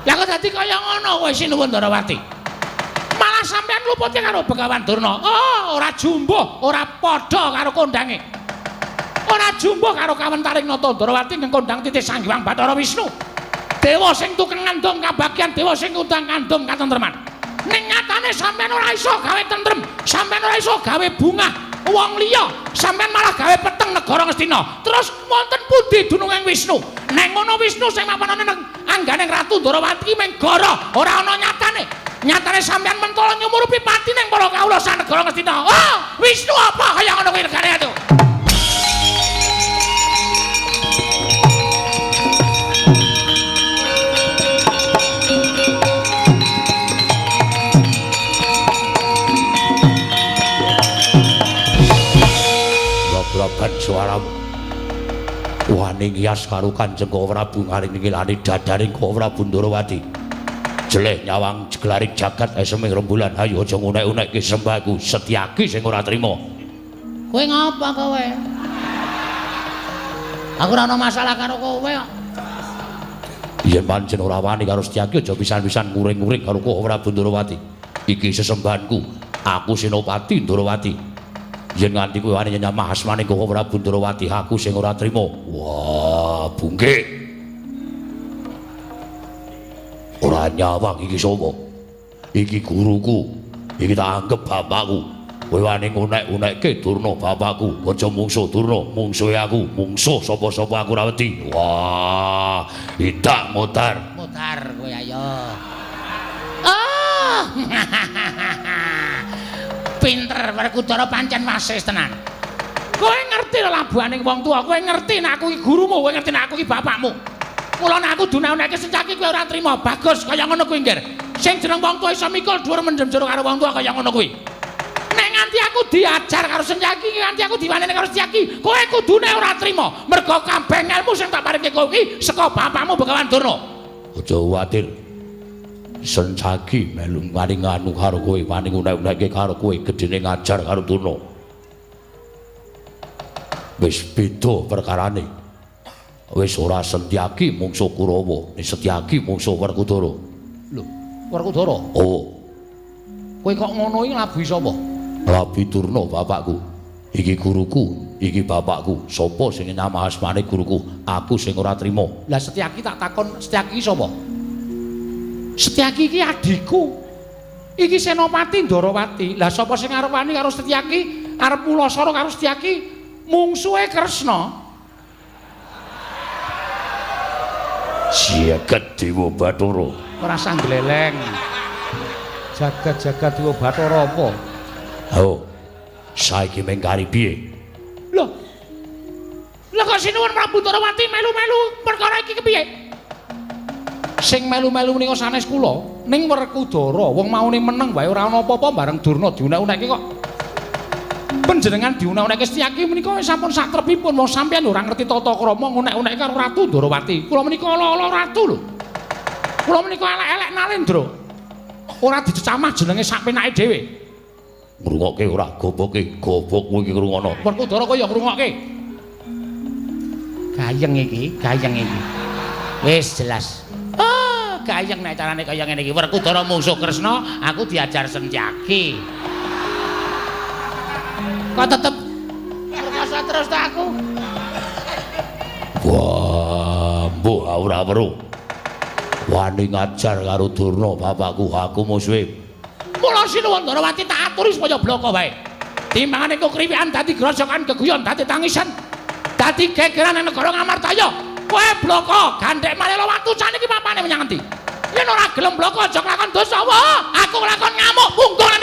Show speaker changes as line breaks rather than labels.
Lah kok dadi kaya ngono kowe Sinuwun Ndarawati? Malah sampean lupute karo Begawan Durna. Oh, ora jumbuh, ora padha karo kondange. Ora jumbuh karo kawentaring Nata Ndarawati ing kondang titih Sang Hyang Bathara Wisnu. Dewa sing tukang ngandung kabagyan, dewa sing ngundang kandung katentreman. Ning nyatane sampean ora iso gawe tentrem, sampean ora iso gawe bungah wong liya, sampean malah gawe peteng negara Ngastina. Terus wonten pundi dununging Wisnu? Neng ngono Wisnu sing mapanane nang anggane Ratu Ndarawati ki mung goro, ora ana nyatane. Nyatane sampean mentala nyumurupi pati ning para kawula sanegara Ngastina. Oh, Wisnu apa kaya ngono kuwi regane atuh?
Bloban suaramu. Wani ngiyas karo Kanjeng Prabu ngaring-ngilani dadaring Prabu Ndarawati. Jeleh nyawang jeglaring jagat eseming rembulan. Ayo aja ngunek-unekke sembahku Setyaki sing ora trima.
Kowe ngapa kowe? Aku ora ana masalah karo kowe kok.
Yen pancen ora wani karo Setyaki aja pisan-pisan nguring-nguring karo Prabu Ndarawati. Iki sesembahanku. Aku Senopati Ndarawati. Yen nganti kowe wani nyamah asmane Koko Prabu Ndarawati, aku sing ora trima. Wah, bungke. Ora nyawang iki sapa? Iki guruku. Iki tak anggep bapakku. Kowe wani ngunek-unekke Durna bapakku. Aja mungsuh Durna, mungsuhe aku, mungsuh sapa-sapa aku ora wedi. Wah, idak mutar.
Mutar kowe ayo. Ah. Pinter Werkudara pancen wasis tenan. Kowe ngerti labuhane wong tuwa, kowe ngerti nek aku iki gurumu, kowe ngerti nek aku iki bapakmu. Mula nek aku duneh-unehke Setyaki kowe ora trima. Bagus kaya ngono kuwi, Nggir. Sing jeneng wong tuwa iso mikul dhuwur mendem jero karo wong tuwa kaya ngono kuwi. Nek nganti aku diajar karo Setyaki, nganti aku diwaneni karo Setyaki, kowe kudune ora trima. Mergo kabeh ngelmu sing tak paringke kowe iki saka bapakmu Begawan Durna.
Aja kuwatir. Setyaki melu wani nganu karo kowe, wani ngunek-unekke karo kowe, gedene ngajar karo Durna. Wis beda perkarane. Wis ora Setyaki mungsuh Kurawa, nek Setyaki mungsuh Werkudara.
Lho, Werkudara?
Oh.
Kowe kok ngono iki nglabuhi sapa?
Nglabuhi Durna bapakku. Iki guruku, iki bapakku. Sapa sing nyamah asmane guruku? Aku sing ora trima.
Lah Setyaki tak takon, Setyaki iki sapa? Setyaki iki adhiku. Iki Senopati Ndarawati. Lah sapa sing arep wani karo Setyaki? Arep mulasara karo Setyaki? Mungsuhe Kresna.
Jagat Dewa Bathara.
Ora usah gleleng. Jagat-jagat Dewa Bathara apa?
Oh. Saiki mung kari piye?
Lho. Lah kok Sinuwun Prabu Ndarawati melu-melu perkara iki kepiye? Sing melu-melu menika sanes kula ning Werkudara, wong maune meneng wae ora ana apa-apa bareng Durna diunek-unekke kok. Panjenengan diunek-unekke Setyaki menika sampun satrepipun, wong sampeyan ora ngerti tata krama ngunek-unekke karo Ratu Ndarawati. Kula menika ala-ala ratu lho. Kula menika elek-elek Nalendra. Ora dicecamah jenenge sak penake dhewe.
Ngrungokke ora goboke, gobokmu iki ngrungono.
Werkudara kaya ngrungokke. Gayeng iki, gayeng iki. Wis jelas. Oh, gayeng nek carane kaya ngene iki. Werkudara mungsuh Kresna, aku diajar Setyaki. Kok tetep merkosa terus ta aku?
Wah, mbuh ora weruh. Wani ngajar karo Durna bapakku, aku musuhe.
Mula Sinuwun Ndarawati tak aturi supaya bloko wae. Timbangane kok kriwikan dadi grojokan geguyon dadi tangisan. Dadi gegeran nang negara Ngamartaya. Kowe bloko gandhek Malela watu saniki papane menyang endi? Yen ora gelem bloko aja nglakon dosa. Wah, aku nglakon ngamuk punggung nang